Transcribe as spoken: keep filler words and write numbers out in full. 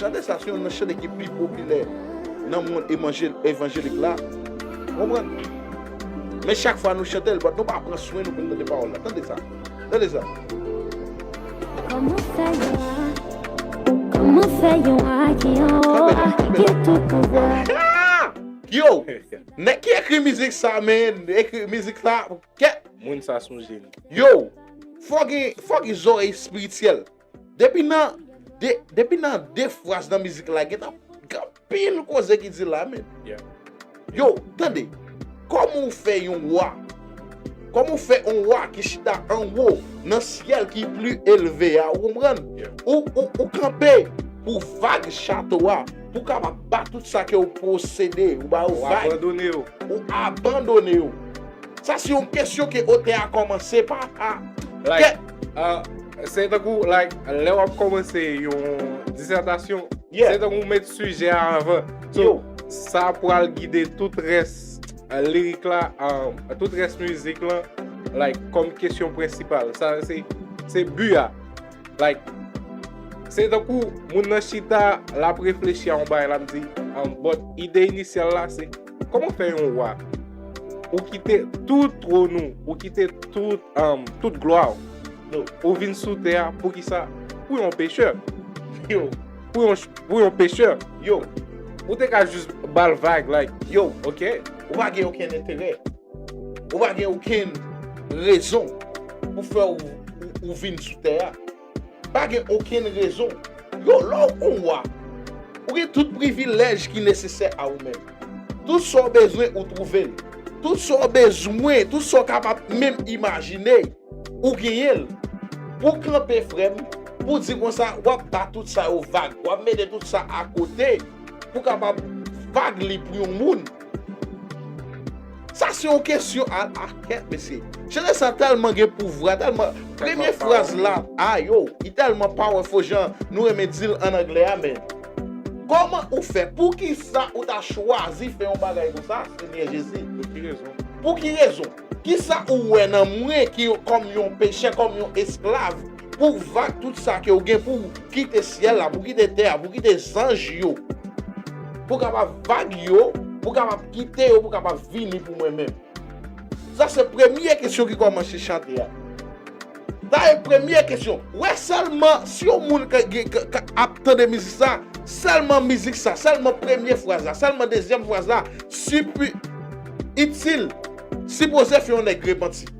Tande sa, se youn nan chante ki pi popilè nan mond evanjel- evanjelik la. Ou konprann? Men chak fwa nou chante l, but nou pa pran swen nou pou n tande pawòl la. Tande sa. Tande sa. Kòman fè yon a? Kòman fè yon a ki anwo a, ki tout pouvwa? Ah! Yo! Nèg ki ekri mizik sa, men, ekri mizik sa, kè. Moun sa se yon jeni. Yo! Fò gen, fò gen zòrèy espirityèl. Depi nan, de, depi nan de fraz nan mizik la, gen tan gen anpil koze ki di la, men. Yeah. Yo, tande. Kòman ou fè yon wa? Kòman ou fè yon wa ki chita anwo nan syèl ki pli elve a, ou konprann? Yeah. Ou, ou, ou kanpe pou vag chato a, pou kapab ba tout sa ke ou posede, ou ba yo Ou vag, abandone yo. ou abandone yo. Sa se yon kesyon ke otè a kòmanse pa a. Like, uh, se tankou, like, lè w ap kòmanse yon disètasyon, Yeah. se tankou w met sijè a anvan. So, Yo. Sa pral gide tout rès uh, lirik la, um, tout rès mizik lan, like, kòm kesyon prensipal. Sa se, se bi a. Like, se tankou moun nan chita, l ap reflechi a yon bagay, l ap di, um, but ide inisyal la se, kòman fè yon wa? Ou kite tout twòn ou, ou kite tout, um, tout glwa w. Yo. Ou vin sou tè a, poukisa? Pou yon pechè. Yo. Pou yon, pou yon pechè. Yo. Ou te ka jis ba l vag, like, Yo. Ok. Ou pa gen okenn enterè. Ou pa gen okenn rezon pou fè ou, ou, ou vin sou tè a. Pa gen okenn rezon. Yo, lè w on wa, ou gen tout privilèj ki nesesè a ou menm. Tout sa w bezwen, ou twouve l. Tout sa w bezwen, tout sa w kapab menm imajine, ou genyen l. Pou kanpe, frè m, pou di konsa, w ap ba tout sa yo vag, w ap mete tout sa akote, pou kapab vag li pou yon moun. Sa se yon kesyon a, a kèt, mesye. Chante sa tèlman gen pouvwa, tèlman. Premye fraz la, a yo, li tèlman powerful, jan nou renmen di l an anglè a, men. Kòman ou fè? Poukisa ou ta chwazi fè yon bagay konsa, Senyè Jezi? Pou ki rezon? Pou ki rezon? Kisa ou wè nan mwen ki kòm yon pechè, kòm yon esklav, pou vag tout sa ke ou gen, pou kite syèl la, pou kite tè a, pou kite zanj yo, pou kapab vag yo, pou kapab kite yo, pou kapab vini pou mwen menm? Sa se premye kesyon ki kòmanse chante a. Sa e premye kesyon. Wè sèlman si yon moun ka, ka, ka, ka ap tande mizik sa, sèlman mizik sa, sèlman premye fraz la, sèlman dezyèm fraz la, sipi, itil, sipoze fè yon nèg repanti.